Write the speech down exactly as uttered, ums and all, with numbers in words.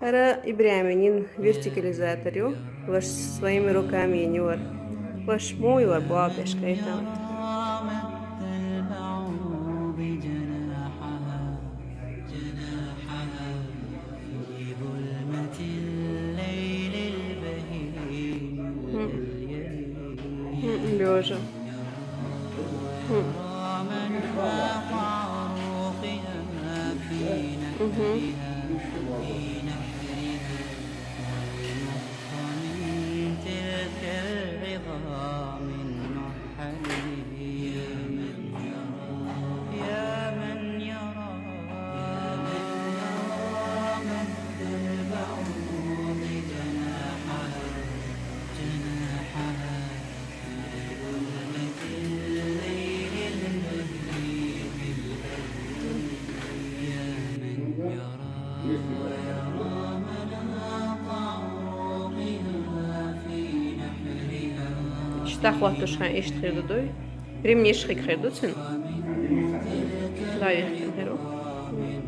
ХӀара ИбрахӀима йийна вертикализатор я, вож своими руками йийна я ер. Вож мо йийна боагӀа беш кхетам. Боже. Мгм. Иштта хотташ хьан иштта хир ду дой? Ремнеш хьакха хир ду цун? Да, яхтан хир ду.